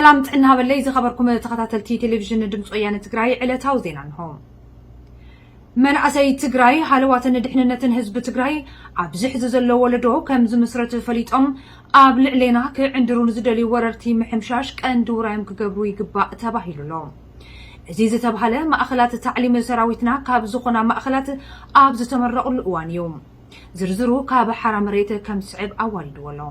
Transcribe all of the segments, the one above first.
ሰላም ጥዕና ሃበለይ ዝኸበርኩም ተኸታተልቲ ቴሌቪዥን ድምፂ ወያነ ትግራይ ዕለታዊ ዜና እንሆ። መናእሰይ ትግራይ ሃለዋትን ድሕንነትን ህዝቢ ትግራይ ኣብዚ ሕዚ ዘሎ ወለዶ ከም ዝምስረት ፈሊጦም ኣብ ልዕሌና ክዕንድሩ ንዝደልዩ ወረርቲ ምሕምሻሽ ቀንዲ ውራዮም ክገብሩ ይግባእ ተባሂሉ ኣሎ። እዚ ዝተባሃለ ማእኸላት ታዕሊም ሰራዊትና ካብ ዝኾና ማእኸላት ኣብ ዝተመረቕሉ እዋን እዩ። ዝርዝሩ ካብ ሓራ መሬት ከም ዝስዕብ ኣዋሊድዎ ኣሎ።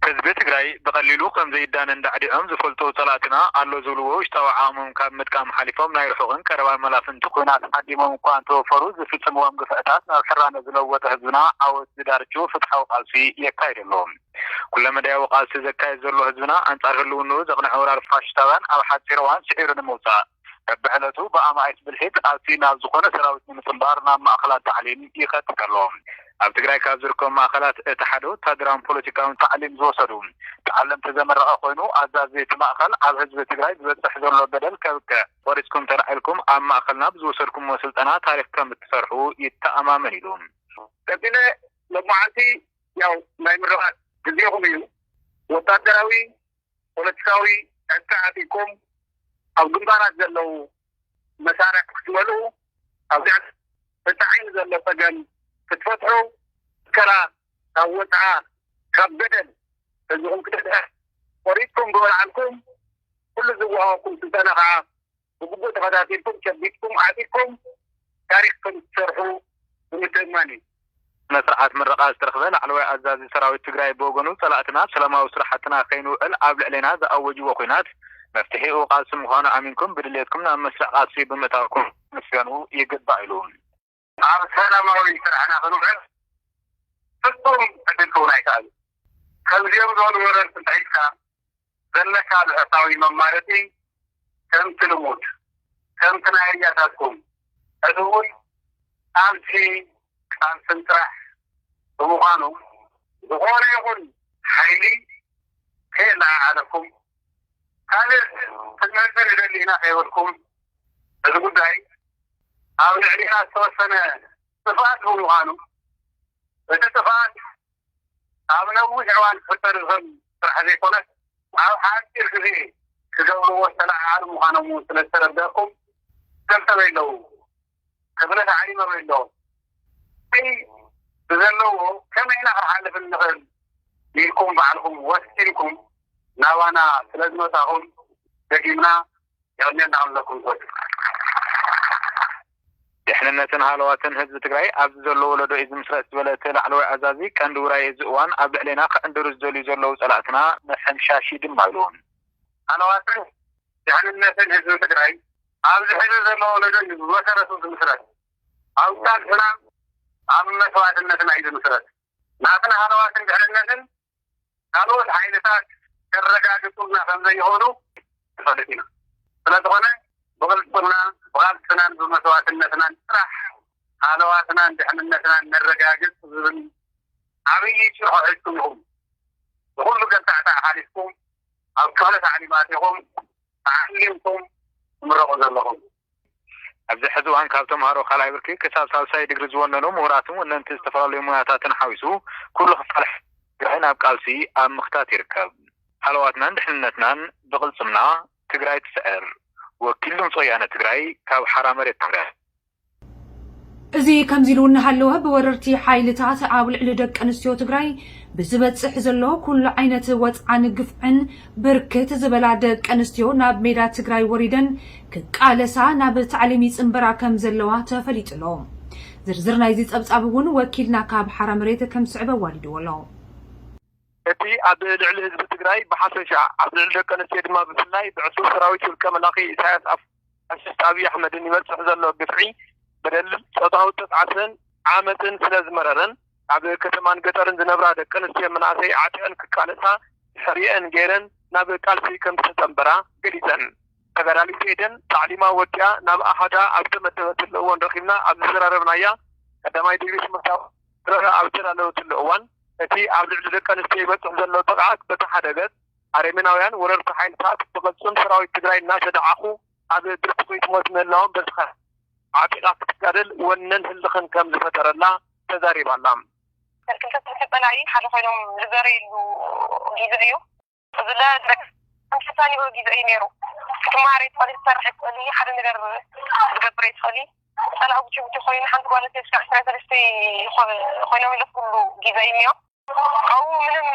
ህዝቢ ትግራይ ብቐሊሉ ከም ዘይዳነን ዳዕዲዖም ዝፈልጡ ጸላእትና ኣሎ ዝብልዎ ውሽጣዊ ዓቕሞም ካብ ምጥቃም ሓሊፎም ናይ ርሑቕን ቀረባን መላፍንቲ ኩናት ዓዲሞም እኳ እንተወፈሩ ዝፍጽምዎም ግፍዕታት ናብ ሕራነ ዝለወጠ ህዝብና ዓወት ዝዳርችው ፍትሓዊ ቃልሲ የካይድ ኣሎ። ኩለመዳያዊ ቃልሲ ዘካየድ ዘሎ ህዝብና ኣንጻር ህልውንኡ ዘቕንዐ ወራር ፋሽስታውያን ኣብ ሓጺር እዋን ስዒሩ ንምውጻእ በብዕለቱ ብኣማኢት ብልሒ ቃልሲ ናብ ዝኾነ ሰራዊት ንምጽንባር ናብ ማእኸላት ታዕሊም ይኸትት ኣሎ። ኣብ ትግራይ ካብ ዝርከቡ ማእኸላት እቲ ሓደ ወታደራውን ፖለቲካውን ታዕሊም ዝወሰዱ ተዓለምቲ ዘመረቐ ኮይኑ ኣዛዚ እቲ ማእኸል ኣብ ህዝቢ ትግራይ ዝበፅሕ ዘሎ በደል ከብቅዕ ቆሪፅኩም ተላዒልኩም ኣብ ማእኸልና ብዝወሰድኩምዎ ስልጠና ታሪኽ ከም እትሰርሑ ይተኣማመን ኢሉ። ቀፂለ ሎማዓንቲ ያው ናይ ምርቓት ግዜኹም እዩ። ወታደራዊ ፖለቲካዊ ዕጥቂ ዓጢቕኩም ኣብ ግንባራት ዘለዉ መሳርዕ ክትመልኡ፣ ኣብ ልዕሊ ተጻዒኑ ዘሎ ጸገም ክትፈትሑ፣ ከራ ካብ ወጽዓ ካብ በደል ህዝብኹም ክድሕን ቆሪጽኩም ብመልዓልኩም ኩሉ ዝወሃበኩም ስልጠና ከኣ ብግቡእ ተኸታቲልኩም ጨቢጥኩም ዓጢቕኩም ታሪኽ ከም ትሰርሑ ብምትእምማን እዩ። ስነ ስርዓት ምረቓ ዝተረኽበ ላዕለዋይ ኣዛዚ ሰራዊት ትግራይ ብወገኑ ጸላእትና ኣብ ሰላማዊ ስራሕትና ከይንውዕል ኣብ ልዕሌና ዝኣወጅዎ ኲናት መፍትሒኡ ቃልሲ ምዃኑ ኣሚንኩም ብድሌትኩም ናብ መስርዕ ቃልሲ ብምእታውኩም ምስገኑ ይግባእ ኢሉ። ኣብ ሰላማዊ ስራሕና ክንውዕል ፍጹም ዕድል ክውን ኣይከኣልን። ከምዚኦም ዝበሉ ወረርቲ እንተሒዝካ ዘለካ ብሕታዊ መማረፂ ከምቲ ልሙድ ከምቲ ናይ ኣያታትኩም እዚ እውን ቃልሲ ቃልስን ጥራሕ ብምዃኑ ዝኾነ ይኹን ሓይሊ ከየለዓዓለኩም ካልእ ክትመልሱ ንደሊ ኢና ከይበልኩም እዚ ጉዳይ ኣብ ልዕሊና ዝተወሰነ ጥፍኣት ብምዃኑ እቲ ጥፍኣት ኣብ ነዊሕ እዋን ክፍጠር ዝኽእል ስራሕ ዘይኮነስ ኣብ ሓፂር ግዜ ክገብርዎ ዝተለዓዓሉ ምዃኖም እውን ስለ ዝተረዳእኩም ሰብሰበ ኣለዉ ክፍለ ተዓሊመ ኣለዉ ብዘለዎ ከመይ ኢና ክንሓልፍ እንኽእል ኢልኩም ባዕልኩም ወሲንኩም ናባና ስለ ዝመፃኹም ደጊምና የቐንየልና ኣለኩም። ድሕንነትን ሃለዋትን ህዝቢ ትግራይ ኣብዚ ዘሎ ወለዶ እዩ ዝምስረት ዝበለ እቲ ላዕለዋይ ኣዛዚ ቀንዲ ውራይ እዚ እዋን ኣብ ልዕሌና ክዕንድሩ ዝደልዩ ዘለዉ ፀላእትና ምሕምሻሽ እዩ ድማ ኢሉ። ሃለዋትን ድሕንነትን ህዝቢ ትግራይ ኣብዚ ሕዚ ዘሎ ወለዶ እዩ ብመሰረቱ ዝምስረት። ኣብ ቃልስና ኣብ መስዋእትነትና እዩ ዝምስረት። ናትና ሃለዋትን ድሕንነትን ካልኦት ሓይልታት ከረጋግፁልና ከም ዘይኽእሉ ንፈልጥ ኢና። ስለዝኾነ ብቕልፅምና ብቓልስናን ብመስዋእትነትናን ጥራሕ ሃለዋትናን ድሕንነትናን ነረጋግፅ ዝብል ዓብዪ ጭርሖ ሒዝኩም ኢኹም ንኹሉ ገታዕታዕ ሓሊፍኩም ኣብ ክፍለ ታዕሊም ኣቲኹም ተዓሊምኩም ትምረቑ ዘለኹም። ኣብዚ ሕዚ እዋን ካብ ተምሃሮ ካልኣይ ብርኪ ክሳብ ሳልሳይ ድግሪ ዝወነኑ ምሁራትን ወነንቲ ዝተፈላለዩ ሞያታትን ሓዊሱ ኩሉ ክፋል ትግራይ ናብ ቃልሲ ኣብ ምኽታት ይርከብ። ሃለዋትናን ድሕንነትናን ብቕልፅምና ትግራይ ትስዕር። ወኪል ድምፂ ወያነ ትግራይ ካብ ሓራ መሬት ትግራይ። እዚ ከምዚ ኢሉ እናሃለወ ብወረርቲ ሓይልታት ኣብ ልዕሊ ደቂ ኣንስትዮ ትግራይ ብዝበፅሕ ዘሎ ኩሉ ዓይነት ወፅዓን ግፍዕን ብርክት ዝበላ ደቂ ኣንስትዮ ናብ ሜዳ ትግራይ ወሪደን ክቃለሳ ናብ ታዕሊም ይፅንበራ ከም ዘለዋ ተፈሊጡ ኣሎ። ዝርዝር ናይዚ ፀብፃብ እውን ወኪልና ካብ ሓራ መሬት ከም ዝስዕብ ኣዋሊድዎ ኣሎ። እቲ ኣብ ልዕሊ ህዝቢ ትግራይ ብሓፈሻ ኣብ ልዕሊ ደቂ ኣንስትዮ ድማ ብፍላይ ብዕሱብ ሰራዊት ውልቀ መላኺ ኢሳያስ ኣፍ ፋሽስት ኣብይ ኣሕመድን ይበፅሕ ዘሎ ግፍዒ፣ በደል፣ ፆታዊ ጥቕዓትን ዓመፅን ስለ ዝመረረን ኣብ ከተማን ገጠርን ዝነብራ ደቂ ኣንስትዮ መናእሰይ ዓጢቐን ክቃለሳ ድሕሪአን ገይረን ናብ ቃልሲ ከም ዝተፀንበራ ገሊፀን። ተጋዳሊት ኤደን ታዕሊማ ወዲኣ ናብ ኣሃዳ ኣብ ዝተመደበትሉ እዋን ረኺብና ኣብ ዝዘራረብናያ ቀዳማይ ዲግሪ ትምህርታ ኣብ ዝተዳለወትሉ እዋን እቲ ኣብ ልዕሊ ደቂ ኣንስትዮ ይበፅሕ ዘሎ ጥቕዓት በቲ ሓደ ገፅ ኣረሜናውያን ወረርቲ ሓይልታት ብቕልፅም ሰራዊት ትግራይ እናተደዓኹ ኣብ ብርቱዕ ሞት ምህላዎም በዚ ዓጢቓ ክትጋደል ወነን ህልኽን ከም ዝፈጠረላ ተዛሪባ ኣላ። ክልተ ስልጠና ሓደ ኮይኖም ዝዘረይሉ ግዜ እዩ። እዚ ለ ሓንቲ ፈታኒ ጊዜ እዩ ነይሩ። ክትመሃር ይትኽእሊ፣ ክትሰርሕ ይትኽእሊ፣ ሓደ ነገር ክትገብር ይትኽእሊ። ጸላእ ቡቲ ቡቲ ኮይኑ ሓንቲ ጓል ኣንስተይቲ ክሳዕ ዕስራን ሰለስተን ይኾ-፣ ኮይኖም ይለፍሉ ጊዜ እዩ እኒኦ። ካብኡ ምንም፣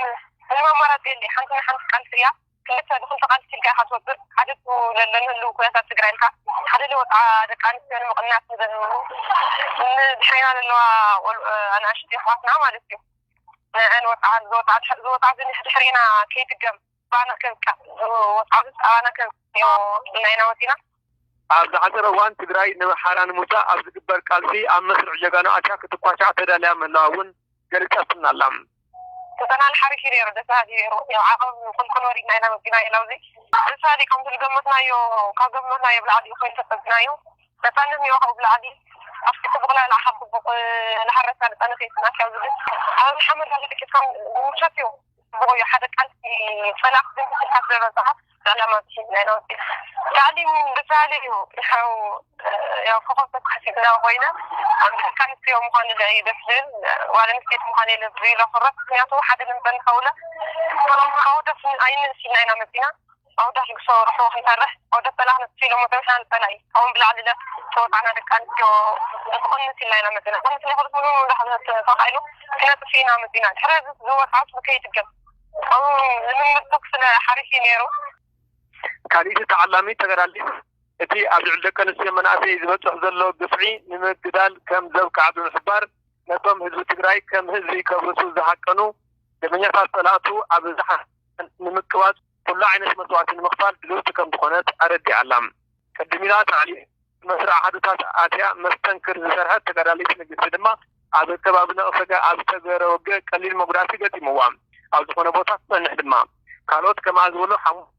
ምንም ኣማራጺ የለ። ሓንቲ ንሓንቲ ቃልሲ እያ። ክልተ ብክልተ ቃልሲ ኢልካ ኢኻ ትወጽእ። ሓደ እኮ ለለንህሉ ኩነታት ትግራይ ኢልካ፣ ሓደ ለወጣ ደቂ ኣንስትዮ ንምቕናስ ንዘ-፣ ንድሕሬና ዘለዋ ቆልዑ፣ ኣናእሽቱ ኣሕዋትና ማለት እዩ። ንዐን ወጣ፣ ዝወጣ ድሕ-፣ ዝወጣ ግን ድሕሬና ከይትገም፣ ባና ከብቃ፣ ዝወጣ ግን ባና ከብቃ ናይና ወፂና። ኣብ ዝሓፀረ እዋን ትግራይ ንሓራ ንምውፃእ ኣብ ዝግበር ቃልሲ ኣብ መስርዕ ጀጋኑ ኣትያ ክትኳሻዕ ተዳልያ ምህላዋ እውን ገሊጻትና ኣላ። ተፈናል ሓሪፍ እዩ ነይሩ፣ ደስ በሃሊ ነይሩ። ያው ዓቐብ ቁልቁል ወሪድና ኢና መፂና ኢና ኣብዚ። ደስ በሃሊ ከምቲ ዝገመትናዮ፣ ካብ ገመትናዮ ብላዕሊ እዩ ኮይኑ ተፀቢናዮ። ነፃነት እኒኦ ካብኡ ብላዕሊ። ኣብቲ ጽቡቕ ላዕሊ ካብ ጽቡቕ፣ እ፣ ንሓረስና ነፃነት የስናት ካብ ዝብል። ኣብ ሓመድ ሃለ ጥቂት ከም ምሸት እዩ። ጽቡቕ እዩ። ሓደ ቃልሲ ፈላኽ ግን ስልካ ስለ በጽሓ፣ ዕላማ ብሒዝና ኢና ወጺና። ታዕሊም ደስ በሃሊ እዩ። ያው፣ እ፣ ያው ኮኸብ ተኳሲትና ኮይና፣ ኣብ ደቂ ኣንስትዮ ምዃኑ ደኣ እዩ ደስ ዝብል። ጓል ኣንስተይቲ ምዃኑ የለ ዝብሎ ኩራት። ምኽንያቱ ሓደ ድምፂ እንተውለ፣ ካብ ደስ ኣይንእስ ኢልና ኢና መጺና። ኣውዳት ንክሰው ርሕቦ ክንሰርሕ፣ ኣውዳት ጸላእ ነጥፊ ኢሎም ወደምስና ንጸላኢ። ካብኦም ብላዕሊ ለ ተወጣዕና ደቂ ኣንስትዮ ንክቕንስ ኢልና ኢና መጺና። ቅንስ ናይ ክልተ ሚሊዮን ወዳሕ ተኻኢሉ ክነጥፍ ኢና መጺና። ድሕሪ እዚ ዝወጣት ከይድገም። ካብኡ ልምምድ ተኩስ ስለ ሓሪፍ እዩ ነይሩ። ካልኢቲ ተዓላሚት ተጋዳሊት፣ እቲ ኣብ ልዕሊ ደቂ ኣንስትዮ መናእሰይ ዝበጽሕ ዘሎ ግፍዒ ንምግዳል ከም ዘብቅዓ ብምሕባር፣ ነቶም ህዝቢ ትግራይ ከም ህዝቢ ከብርሱ ዝሃቀኑ ደመኛታት ጸላእቱ ኣብ ዝሓ-፣ ንምቅባጽ ኩሉ ዓይነት መስዋእቲ ንምኽፋል ድልውቲ ከም ዝኾነት ኣረዲኣ ኣላ። ቅድም ኢላ ታዕሊም መስርዕ ኣሃዱታት ኣትያ መስተንክር ዝሰርሐት ተጋዳሊት ንግስቲ ድማ ኣብ ከባቢ ነቕሰገ ኣብ ዝተገበረ ውግእ ቀሊል መጉዳእቲ ገጢምዋ ኣብ ዝኾነ ቦታ ትጸንሕ ድማ ካልኦት ከምኣ ዝበሉ ሓሙሽተ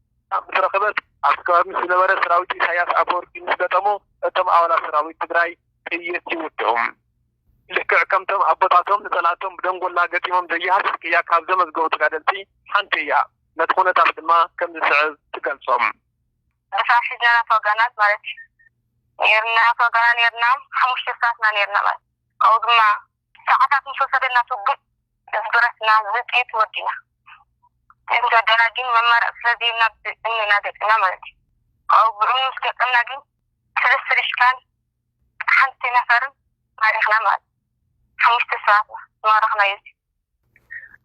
ምስ ረኸበት ኣብቲ ከባቢ ምስ ዝነበረ ሰራዊት ኢሳያስ ኣፈወርቂ ምስ ገጠሙ እቶም ኣባላት ሰራዊት ትግራይ ጥይት ይውድኡ። ልክዕ ከምቶም ኣቦታቶም ንጸላእቶም ብደንጎላ ገጢሞም ዘይሃስስ ቅያ ካብ ዘመዝገቡ ተጋደልቲ ሓንቲ እያ። ነቲ ኩነታት ድማ ከም ዝስዕብ ትገልጾም። እሳ ሒዝና ናት ወጋናት ማለት እዩ። ነይርና ናት ወጋና ነይርና፣ ሓሙሽተ ሰዓትና ነይርና ማለት እዩ። ካብኡ ድማ ሰዓታት ምስ ወሰደና ትውግእ ምስ ብረትና ዝጥይት ወዲና። እቲ ወደና ግን መማረፂ ስለ ዘይብልና ብእምኒ ኢና ገጢምና ማለት እዩ። ካብኡ ብእምኒ ምስ ገጠምና ግን ሰለስተ ድሽካን ሓንቲ ነፈርን ማሪኽና ማለት እዩ። ሓሙሽተ ሰባት ዝማረኽናዮ እዚ።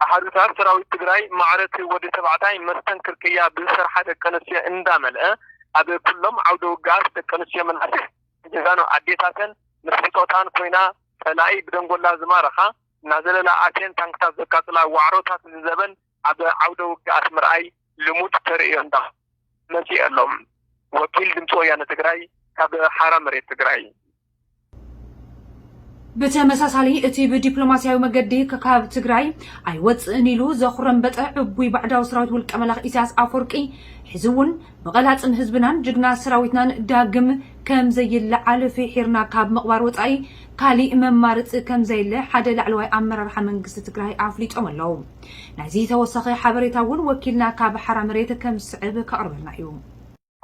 ኣሃዱታት ሰራዊት ትግራይ ማዕረ እቲ ወዲ ተባዕታይ መስተንክር ቅያ ብዝሰርሓ ደቂ ኣንስትዮ እንዳመልአ ኣብ ኩሎም ዓውደ ውግኣት ደቂ ኣንስትዮ መናእሰይ ጀጋኑ ኣዴታተን ምስ ብጾታን ኮይና ጸላኢ ብደንጎላ ዝማረኻ እናዘለላ ኣትየን ታንክታት ዘቃጽላ ዋዕሮታት ዝዘበን ኣብ ዓውደ ውግኣት ምርኣይ ልሙድ ተርእዮ እንዳ መፂኡ ኣሎ። ወኪል ድምፂ ወያነ ትግራይ ካብ ሓራ መሬት ትግራይ። ብተመሳሳሊ እቲ ብዲፕሎማስያዊ መገዲ ካብ ትግራይ ኣይወፅእን ኢሉ ዘኹረምበጠ ዕቡይ ባዕዳዊ ሰራዊት ውልቀ መላኽ ኢሳያስ ኣፈወርቂ ሕዚ እውን ብቐላፅም ህዝብናን ጅግና ሰራዊትናን ዳግም ከም ዘይለዓል ፍሒርና ካብ ምቕባር ወፃኢ ካሊእ መማርፂ ከም ዘየለ ሓደ ላዕለዋይ ኣመራርሓ መንግስቲ ትግራይ ኣፍሊጦም ኣለዉ። ናይዚ ተወሳኺ ሓበሬታ እውን ወኪልና ካብ ሓራ መሬት ከም ዝስዕብ ከቕርበልና እዩ።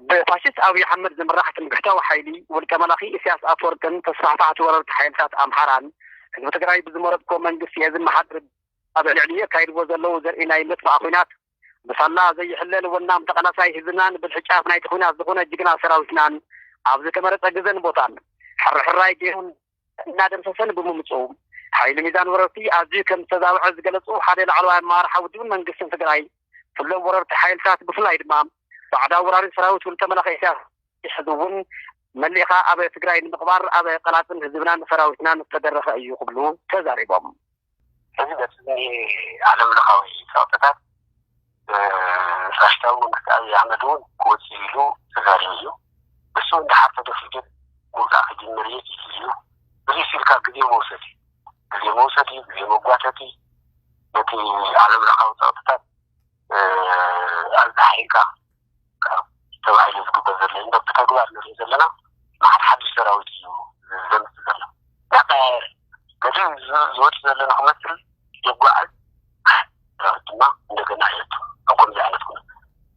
ብፋሽስት ኣብይ ኣሕመድ ዝምራሕ ትምክሕታዊ ሓይሊ ውልቀ መላኺ ኢሳያስ ኣፈወርቅን ተስፋሕፋሕቲ ወረርቲ ሓይልታት ኣምሓራን ህዝቢ ትግራይ ብዝመረፅክዎ መንግስቲ እየ ዝመሓድር ኣብ ልዕሊኡ የካይድዎ ዘለዉ ዘርኢ ናይ ምጥፋእ ኹናት ብሳላ ዘይሕለል ወናም ተቓላሳይ ህዝብናን ብልሒ ጫፍ ናይቲ ኹናት ዝኾነ ጅግና ሰራዊትናን ኣብ ዝተመረፀ ግዘን ቦታን ሕርሕራይ ገይሩን እናደምሰሰን ብምምፅኡ ሓይሊ ሚዛን ወረርቲ ኣዝዩ ከም ዝተዛብዐ ዝገለፁ ሓደ ላዕለዋይ ኣመራርሓ ውድብን መንግስትን ትግራይ ኩሎም ወረርቲ ሓይልታት ብፍላይ ድማ ባዕዳዊ ወራሪ ሰራዊት ውልቀ መላኺ ኢሳያስ ሕዚ እውን መሊእኻ ኣብ ትግራይ ንምቕባር ኣብ ቀላፅም ህዝብናን ሰራዊትናን ዝተደረኸ እዩ ክብሉ ተዛሪቦም። ሕዚ በቲ ዓለም ለኻዊ ፀቕጥታት ፋሽስታዊ መንግስቲ ኣብይ ኣሕመድ እውን ክወፅእ ኢሉ ተዛሪቡ እዩ። እሱ እንድሓር ተደፊኡ ግን ምውፃእ ክጅምር እዩ ኢሉ እዩ። እዚ ሲልካ ግዜ መውሰድ እዩ። ግዜ መውሰድ እዩ፣ ግዜ መጓተት እዩ። ነቲ ዓለም ለኻዊ ፀቕጥታት ኣዛሒልካ ተባሂሉ ዝግበር ዘሎ እምበር ብተግባር ንሪኦ ዘለና መዓት ሓዱሽ ሰራዊት እዩ ዘምፅእ ዘሎ። እናቀያየረ ነቲ ዝወፅእ ዘሎ ንክመስል ይጓዓዝ፣ ሰራዊት ድማ እንደገና የእቱ ኣብ ከምዚ ዓይነት ኩነ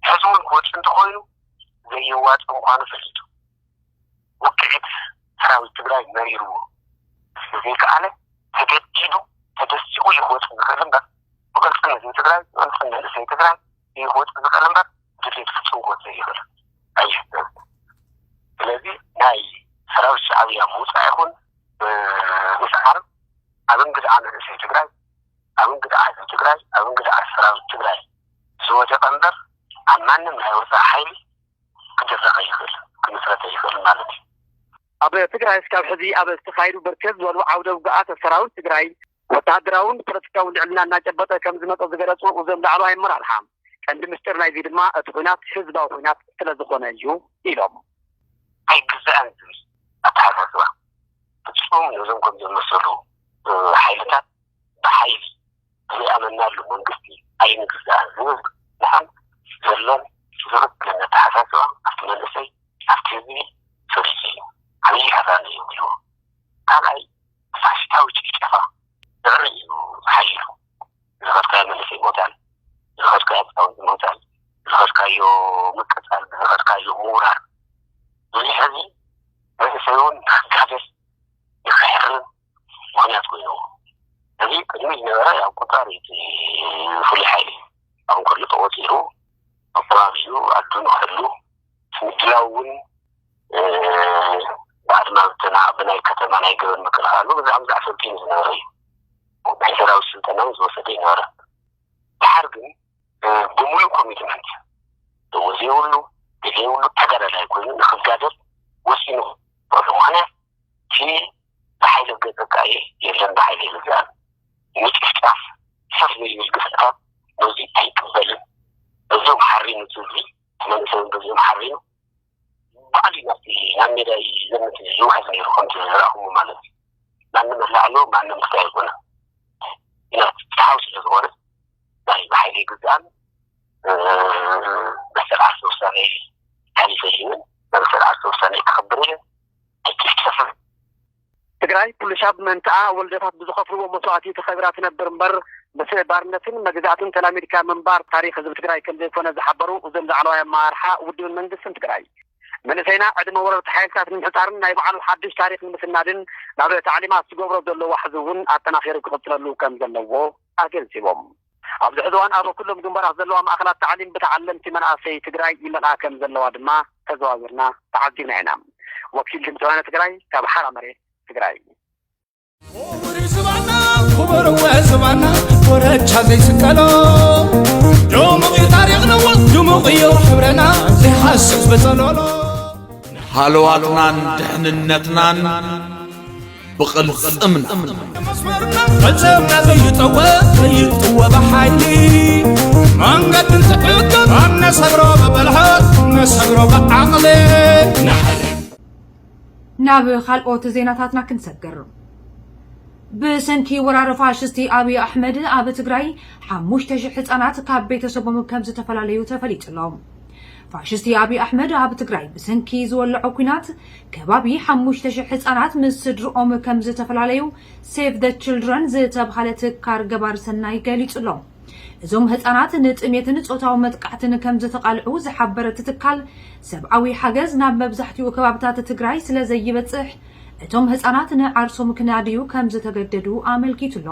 ሕዚ እውን ክወፅእ እንተኮይኑ ዘየዋፅእ ምኳኑ ፈሊጡ ውቅዒት ሰራዊት ትግራይ መሪርዎ ስለዘይከኣለ ተገዲዱ ተደሲቑ እዩ ክወፅእ ዝኽእል እምበር ብቅልፅም ህዝቢ ትግራይ ብቅልፅም መንእሰይ ትግራይ እዩ ክወፅእ ዝኽእል እምበር ድሌት ፍጹም ክወጽእ ይኽእል ኣይሕሰብን። ስለዚ ናይ ሰራዊት ሻዕብያ ምውጻእ ይኹን ምስዓር ኣብ እንግዝኣ መንእሰይ ትግራይ፣ ኣብ እንግዝኣ ህዝቢ ትግራይ፣ ኣብ እንግዝኣ ሰራዊት ትግራይ ዝወደቀ እምበር ኣብ ማንም ናይ ወፃኢ ሓይሊ ክድረኽ ኣይኽእል፣ ክምስረት ኣይኽእል ማለት እዩ። ኣብ ትግራይ እስካብ ሕዚ ኣብ ዝተኻየዱ ብርክት ዝበሉ ዓውደ ውግኣት ሰራዊት ትግራይ ወተሃደራውን ፖለቲካውን ልዕልና እናጨበጠ ከም ዝመፀ ዝገለፁ እዞም ላዕለዋይ ኣመራርሓ፣ ቀንዲ ምስጢር ናይዚ ድማ እቲ ኹናት ህዝባዊ ኹናት ስለ ዝኾነ እዩ ኢሎም። ኣይግዛእን ዝብል ኣተሓሳስባ ፍፁም ነዞም ከም ዝመሰሉ ሓይልታት ብሓይሊ ዘይኣመናሉ መንግስቲ ኣይንግዛእን ዝብል ንዓም ዘሎን ዝቕጥልን ኣተሓሳስባ ኣብቲ መንእሰይ ኣብቲ ህዝቢ ሰሪፁ እዩ። ዓብዪ ሓሳን እዩ ዝብልዎ። ካልኣይ ፋሽስታዊ ጭፍጨፋ ብዕሪ እዩ ዝሓይሉ። ዝኸድካዮ መንእሰይ ይሞታል፣ ዝኸድካዮ ህፃውንቲ ይሞታል፣ ዝኸድካዮ ምቅፃል፣ ዝኸድካዮ ምውራር ብዙሕ ህዝቢ መንእሰይ እውን ንክጋደል ንክሕርን ምኽንያት ኮይንዎ። እዚ ቅድሚ ዝነበረ ኣብ ቁፃር እዩ እቲ ፍሉይ ሓይሊ ኣብ እንከሎ ተቆፂሩ ኣብ ከባቢኡ ኣዱ ንክሕሉ ምድላው እውን ብኣድማ ብተና ብናይ ከተማ ናይ ገበን ምክልኻሉ ብዛዕባ ዝኣሰልጥኑ ዝነበረ እዩ። ናይ ሰራዊት ስልጠና እውን ዝወሰደ ይነበረ። ድሓር ግን ብሙሉእ ኮሚትመንት እዎ ዘይብሉ ዘይብሉ ተጋዳላይ ኮይኑ ንክጋደል ወሲኑ። ምክንያት እቲ ብሓይሊ ገፀካ እየ የለን ብሓይሊ ይግዛል ምጭፍጫፍ ሰብ ዘይብል ግፍዕታት ነዚ ኣይቅበልን። እዞም ሓሪኑ ህዝቢ መንእሰይ በዚኦም ሓሪኑ ባዕሉ ናብቲ ናብ ሜዳ ይዘምት ዝውሕዝ ነይሩ ከምቲ ዝረእኹም ማለት እዩ። ማንም ኣላዕሎ ማንም ትግራይ ኣይኮነ ኢና ፍትሓዊ ስለ ዝኾነ ናይ ብሓይሊ ይግዛል። መሰል ዓርሰ ውሳነ ሓሊፈ ይህብን መሰል ዓርሰ ውሳነ ክኸብር እየ ኣይትፍተፍን። ትግራይ ኩሉ ሻብ መንትኣ ወለደታት ብዝኸፍልዎ መስዋእቲ ተኸቢራ ትነብር እምበር ምስ ባርነትን መግዛእትን ተላሚድካ ምንባር ታሪክ ህዝቢ ትግራይ ከም ዘይኮነ ዝሓበሩ እዞም ላዕለዋይ ኣመራርሓ ውድብን መንግስትን ትግራይ፣ መንእሰይና ዕድመ ወረርቲ ሓይልታት ንምሕፃርን ናይ ባዕሉ ሓዱሽ ታሪክ ንምስናድን ናብ ታዕሊማት ዝገብሮ ዘሎ ዋሕዚ እውን ኣጠናኺሩ ክቕፅለሉ ከም ዘለዎ ኣገንዚቦም። ኣብዚ ሕዚ እዋን ኣብ ኩሎም ግንባራት ዘለዋ ማእኸላት ታዕሊም ብተዓለምቲ መናእሰይ ትግራይ ይመልኣ ከም ዘለዋ ድማ ተዘዋዊርና ተዓዚብና ኢና። ወኪል ድምፂ ወያነ ትግራይ ካብ ሓራ መሬት ትግራይ። ክቡር ዝባና ክቡር ዝባና ኮረቻ ዘይስቀሎ ድሙቕ እዩ ታሪኽና ድሙቕ እዩ ሕብረና ዘይሓስስ ብጸሎሎ። ሃለዋትናን ድሕንነትናን ብቕልጽምና። መስመርና ዕዘብና ዘይጠወ ዘይጥወ ብሓይሊ መንገድን ትዕቅብ ኣነሰግሮ ብብልሓት ነሰግሮ ብዓቕሊ። ናብ ካልኦት ዜናታትና ክንሰግር። ብሰንኪ ወራር ፋሽስቲ ኣብይ ኣሕመድ ኣብ ትግራይ ሓሙሽተ ሺሕ ህጻናት ካብ ቤተሰቦም ከም ዝተፈላለዩ ተፈሊጡ ኣሎ። ፋሽስቲ ኣብይ ኣሕመድ ኣብ ትግራይ ብሰንኪ ዝወለዖ ኲናት ከባቢ ሓሙሽተ ሺሕ ህጻናት ምስ ስድርኦም ከም ዝተፈላለዩ ሴቭ ዘ ችልድረን ዝተብሃለ ትካል ገባር ሰናይ ገሊጹ ኣሎ። እዞም ህጻናት ንጥሜትን ጾታዊ መጥቃዕትን ከም ዝተቓልዑ ዝሓበረ እቲ ትካል፣ ሰብኣዊ ሓገዝ ናብ መብዛሕትኡ ከባብታት ትግራይ ስለ ዘይበጽሕ፣ እቶም ህጻናት ንዓርሶም ክናድዩ ከም ዝተገደዱ ኣመልኪቱ ኣሎ።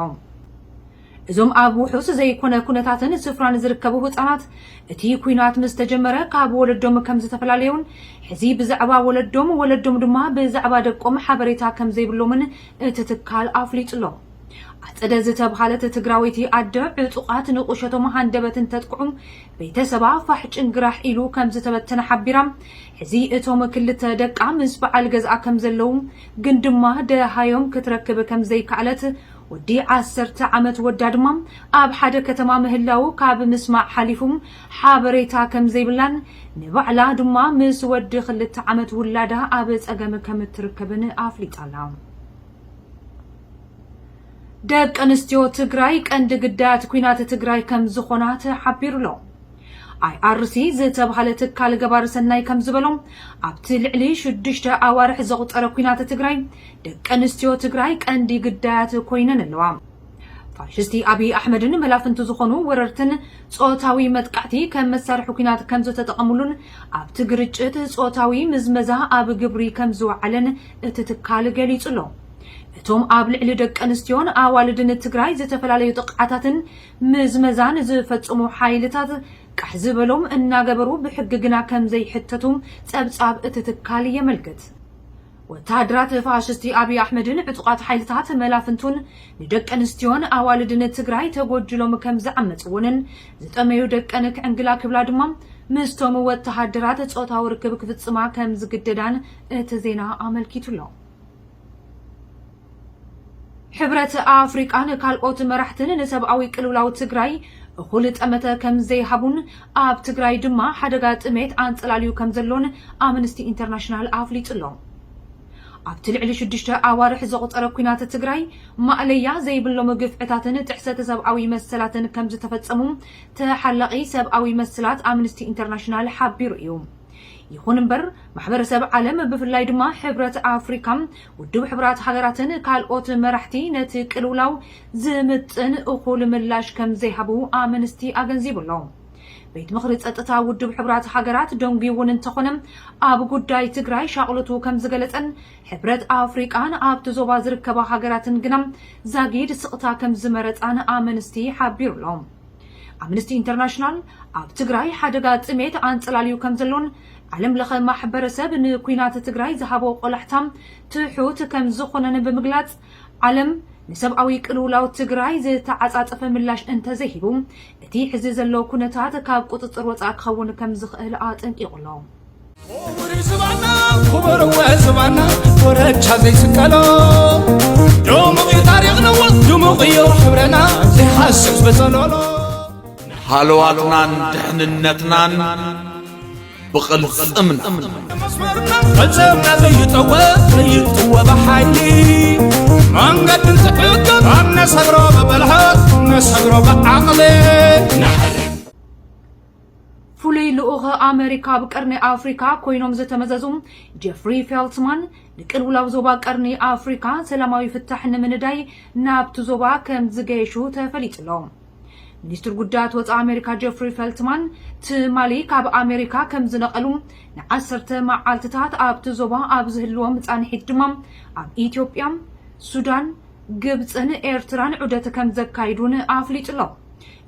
እዞም ኣብ ውሑስ ዘይኮነ ኩነታትን ስፍራን ዝርከቡ ህጻናት፣ እቲ ኲናት ምስ ተጀመረ ካብ ወለዶም ከም ዝተፈላለዩን፣ ሕዚ ብዛዕባ ወለዶም፣ ወለዶም ድማ ብዛዕባ ደቆም ሓበሬታ ከም ዘይብሎምን እቲ ትካል ኣፍሊጡ ኣሎ። ኣጸደ ዝተብሃለት ትግራወይቲ ኣደ ዕጡቓት ንቁሸቶም ሃንደበት እንተጥቅዑ ቤተሰባ ፋሕ ጭንግራሕ ኢሉ ከም ዝተበተነ ሓቢራ፣ ሕዚ እቶም ክልተ ደቃ ምስ በዓል ገዝኣ ከም ዘለዉ ግን ድማ ደሃዮም ክትረክብ ከም ዘይከኣለት ወዲ ዓሰርተ ዓመት ወዳ ድማ ኣብ ሓደ ከተማ ምህላዉ ካብ ምስማዕ ሓሊፉ ሓበሬታ ከም ዘይብላን ንባዕላ ድማ ምስ ወዲ ክልተ ዓመት ውላዳ ኣብ ጸገም ከም እትርከብን ኣፍሊጣ ኣላ። ደቂ ኣንስትዮ ትግራይ ቀንዲ ግዳያት ኲናት ትግራይ ከም ዝኾና ተሓቢሩ ኣሎ። ኣይ ኣር ሲ ዝተብሃለ ትካል ገባሪ ሰናይ ከም ዝበሎ፣ ኣብቲ ልዕሊ ሽዱሽተ ኣዋርሕ ዘቑጸረ ኲናት ትግራይ ደቂ ኣንስትዮ ትግራይ ቀንዲ ግዳያት ኮይነን ኣለዋ። ፋሽስቲ ኣብይ ኣሕመድን መላፍንቱ ዝኾኑ ወረርትን ጾታዊ መጥቃዕቲ ከም መሳርሒ ኲናት ከም ዝተጠቐሙሉን ኣብቲ ግርጭት ጾታዊ ምዝመዛ ኣብ ግብሪ ከም ዝወዓለን እቲ ትካል ገሊጹ ኣሎ። እቶም ኣብ ልዕሊ ደቂ ኣንስትዮን ኣዋልድን ትግራይ ዝተፈላለዩ ጥቕዓታትን ምዝመዛን ዝፈጽሙ ሓይልታት ቃሕ ዝበሎም እናገበሩ ብሕጊ ግና ከም ዘይሕተቱ ጸብጻብ እቲ ትካል የመልክት። ወተሃደራት ፋሽስቲ ኣብይ ኣሕመድን ዕጡቓት ሓይልታት መላፍንቱን ንደቂ ኣንስትዮን ኣዋልድን ትግራይ ተጎጅሎም ከም ዝዓመፅዎንን ዝጠመዩ ደቀን ክዕንግላ ክብላ ድማ ምስቶም ወተሃደራት ጾታዊ ርክብ ክፍጽማ ከም ዝግደዳን እቲ ዜና ኣመልኪቱ ኣሎ። ሕብረት ኣፍሪቃን ካልኦት መራሕትን ንሰብኣዊ ቅልውላው ትግራይ እኹል ጠመተ ከም ዘይሃቡን ኣብ ትግራይ ድማ ሓደጋ ጥሜት ኣንጸላልዩ ከም ዘሎን ኣምነስቲ ኢንተርናሽናል ኣፍሊጡ ኣሎ። ኣብቲ ልዕሊ ሽዱሽተ ኣዋርሕ ዘቑጸረ ኲናት ትግራይ ማእለያ ዘይብሎም ግፍዕታትን ጥሕሰት ሰብኣዊ መሰላትን ከም ዝተፈጸሙ ተሓላቒ ሰብኣዊ መሰላት ኣምነስቲ ኢንተርናሽናል ሓቢሩ እዩ። ይኹን እምበር ማሕበረሰብ ዓለም ብፍላይ ድማ ሕብረት ኣፍሪካ፣ ውድብ ሕቡራት ሃገራትን ካልኦት መራሕቲ ነቲ ቅልውላው ዝምጥን እኹል ምላሽ ከም ዘይሃቡ ኣምነስቲ ኣገንዚቡ ኣሎ። ቤት ምኽሪ ጸጥታ ውድብ ሕቡራት ሃገራት ደንጉዩ እውን እንተኾነ ኣብ ጉዳይ ትግራይ ሻቕሎቱ ከም ዝገለጸን ሕብረት ኣፍሪቃን ኣብቲ ዞባ ዝርከባ ሃገራትን ግና ዛጊድ ስቕታ ከም ዝመረጻን ኣምነስቲ ሓቢሩ ኣሎ። ኣምነስቲ ኢንተርናሽናል ኣብ ትግራይ ሓደጋ ጥሜት ኣንጸላልዩ ከም ዘሎን ዓለም ለኸ ማሕበረሰብ ንኲናት ትግራይ ዝሃቦ ቆላሕታ ትሑት ከም ዝኾነን ብምግላጽ ዓለም ንሰብኣዊ ቅልውላው ትግራይ ዝተዓጻጸፈ ምላሽ እንተዘይሂቡ እቲ ሕዚ ዘሎ ኩነታት ካብ ቁጽጽር ወጻኢ ክኸውን ከም ዝኽእል ኣጠንቂቑ ኣሎ። ክቡር ዝባና ክቡር ዝባና ኮረቻ ዘይስቀሎ ድሙቕ እዩ ታሪኽ ነዎ ድሙቕ እዩ ሕብረና ዘይሓስብ በጸሎሎ ሃለዋትናን ድሕንነትናን ብቕልጽምና መስመርና ቅልጽምና ዘይጠወ ዘይጥወ ብሓይሊ መንገድን ዝሕግር ኣብ ነሰግሮ ብብልሃት ነሰግሮ ብዓቕሊ ፍሉይ ልኡኽ ኣመሪካ ኣብ ቀርኒ ኣፍሪካ ኮይኖም ዝተመዘዙ ጀፍሪ ፌልትማን ንቅልውላው ዞባ ቀርኒ ኣፍሪካ ሰላማዊ ፍታሕ ንምንዳይ ናብቲ ዞባ ከም ዝገየሹ ተፈሊጡ ኣሎ። ሚኒስትር ጉዳያት ወፃኢ ኣሜሪካ ጀፍሪ ፌልትማን ትማሊ ካብ ኣሜሪካ ከም ዝነቐሉ ንዓሰርተ መዓልትታት ኣብቲ ዞባ ኣብ ዝህልዎም ፃንሒት ድማ ኣብ ኢትዮጵያ፣ ሱዳን፣ ግብፅን ኤርትራን ዑደት ከም ዘካይዱን ኣፍሊጡ ኣሎ።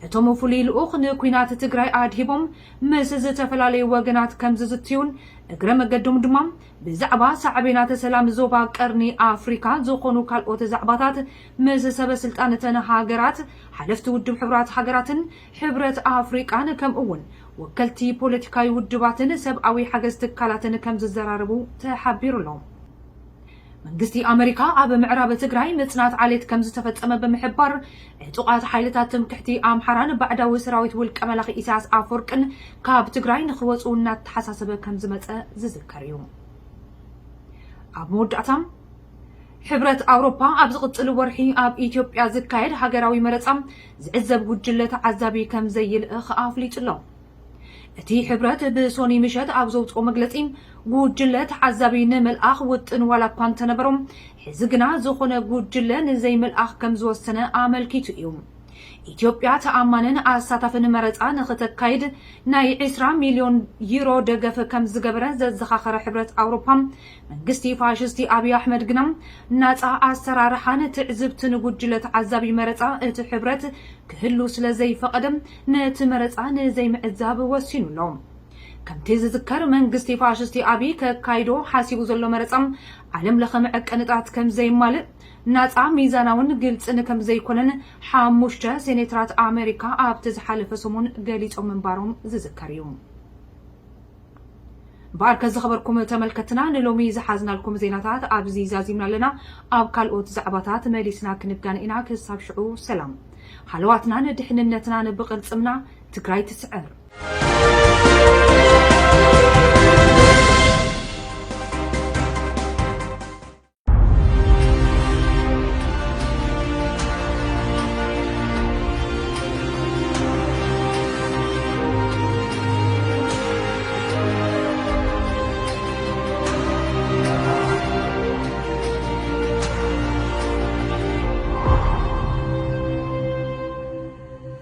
እቶም ፍሉይ ልኡኽ ንኲናት ትግራይ ኣድሂቦም ምስ ዝተፈላለዩ ወገናት ከም ዝዝትዩን እግረ መገዶም ድማ ብዛዕባ ሳዕቤናት ሰላም ዞባ ቀርኒ ኣፍሪካ ዝኾኑ ካልኦት ዛዕባታት ምስ ሰበ ስልጣን እተን ሃገራት፣ ሓለፍቲ ውድብ ሕቡራት ሃገራትን ሕብረት ኣፍሪቃን ከምኡ እውን ወከልቲ ፖለቲካዊ ውድባትን ሰብኣዊ ሓገዝ ትካላትን ከም ዝዘራረቡ ተሓቢሩ ኣሎ። መንግስቲ ኣመሪካ ኣብ ምዕራብ ትግራይ ምጽናት ዓሌት ከም ዝተፈጸመ ብምሕባር ዕጡቓት ሓይልታት ትምክሕቲ ኣምሓራን ባዕዳዊ ሰራዊት ውልቀ መላኺ ኢሳያስ ኣፈወርቅን ካብ ትግራይ ንኽወፁ እናተሓሳሰበ ከም ዝመፀ ዝዝከር እዩ። ኣብ መወዳእታ ሕብረት ኣውሮፓ ኣብ ዝቕፅል ወርሒ ኣብ ኢትዮጵያ ዝካየድ ሃገራዊ መረፃ ዝዕዘብ ጉጅለ ተዓዛቢ ከም ዘይልእኽ ኣፍሊጡ ኣሎ። እቲ ሕብረት ብሶኒ ምሸት ኣብ ዘውፅኦ መግለፂ ጉጅለ ተዓዛቢ ንምልኣኽ ውጥን ዋላ እኳ እንተነበሮም ሕዚ ግና ዝኾነ ጉጅለ ንዘይምልኣኽ ከም ዝወሰነ ኣመልኪቱ እዩ። ኢትዮጵያ ተኣማንን ኣሳታፍን መረፃ ንኽተካይድ ናይ ዕስራ ሚልዮን ዩሮ ደገፍ ከም ዝገበረ ዘዘኻኸረ ሕብረት ኣውሮፓ መንግስቲ ፋሽስቲ ኣብይ ኣሕመድ ግና ናፃ ኣሰራርሓን ትዕዝብትን ጉጅለ ተዓዛቢ መረፃ እቲ ሕብረት ክህሉ ስለ ዘይፈቐደ ነቲ መረፃ ንዘይምዕዛብ ወሲኑ ኣሎ። ከምቲ ዝዝከር መንግስቲ ፋሽስቲ ኣብይ ከካይዶ ሓሲቡ ዘሎ መረፃ ዓለም ለኸ መዐቀንታት ከም ዘይማልእ ናፃ ሚዛናውን ግልፅን ከም ዘይኮነን ሓሙሽተ ሴኔተራት ኣሜሪካ ኣብቲ ዝሓለፈ ሰሙን ገሊፆም ምንባሮም ዝዝከር እዩ። እምበኣር ከዝኸበርኩም ተመልከትና ንሎሚ ዝሓዝናልኩም ዜናታት ኣብዚ ዛዚምና ኣለና። ኣብ ካልኦት ዛዕባታት መሊስና ክንጋን ኢና። ክሳብ ሽዑ ሰላም። ሃለዋትናን ድሕንነትናን ብቕልፅምና። ትግራይ ትስዕር።